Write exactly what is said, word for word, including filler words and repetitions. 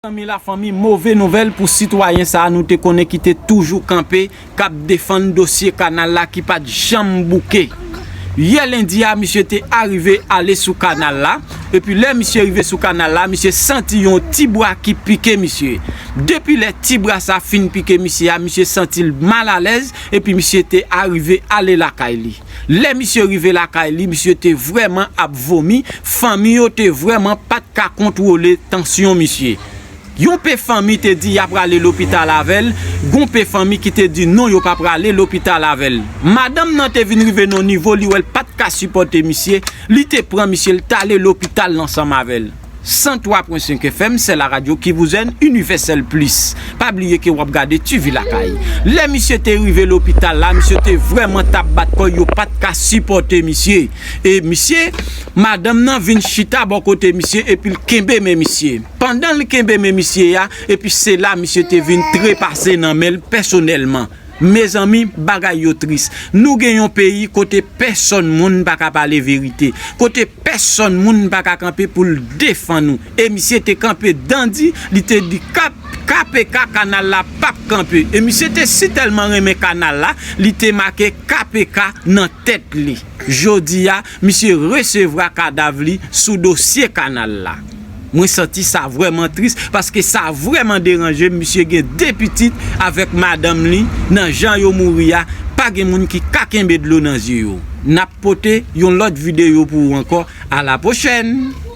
Zanmi, lafanmi, move nouvèl pou sitwayen sa a nou te konnen ki te toujou kanpe, k ap defann dosye kanal la ki pa t janm bouke. Yè lendi a, misye te arive ale sou kanal la. Epi lè misye rive sou kanal la, misye santi yon ti bwa ki pike misye. Depi lè ti bwa sa fin pike misye a, misye santi l malalèz, epi misye te arive ale lakay li. Lè misye rive lakay li, misye te vrèman ap vomi. Fanmi yo te vrèman pa t ka kontwole tansyon misye. Yon pe fanmi te di y ap prale lopital avè l, gon pe fanmi ki te di non, yo pa prale lopital avè l. Madanm nan te vin rive nan nivo li wè l pa t ka sipòte misye, li te pran misye, l t ale lopital ansanm avè l. San twa pwen senk F M, c'est la radio qui vous aime, Universel Plus. Pa bliye ke w ap gade T V Lakay. Lè misye te rive lopital la, misye te vrèman t ap bat kò, yo pa t ka sipòte misye. E misye, madanm nan vin chita bò kote misye epi l kenbe men misye. Pandan l kenbe men misye a, epi se la misye te vin trepase nan men l pèsonèlman. Mezanmi, bagay yo tris. Nou gen yon peyi kote pèsonn moun pa ka pale verite, kote pèsonn moun pa ka kanpe pou l defann ou. E misye te kanpe dandi, li te di, "K P K, kanal la p ap kanpe." E misye te sitèlman renmen kanal la, li te make K P K nan tèt li. Jodi a, misye resevwa kadav li sou dosye kanal la. Mwen santi sa vrèman tris, paske sa vrèman deranje m. Misye gen de pitit avèk madanm li, nan jan yo mouri a, pa gen moun ki ka kenbe dlo nan zye yo. N ap pote yon lòt videyo pou ou ankò. A la pwochèn!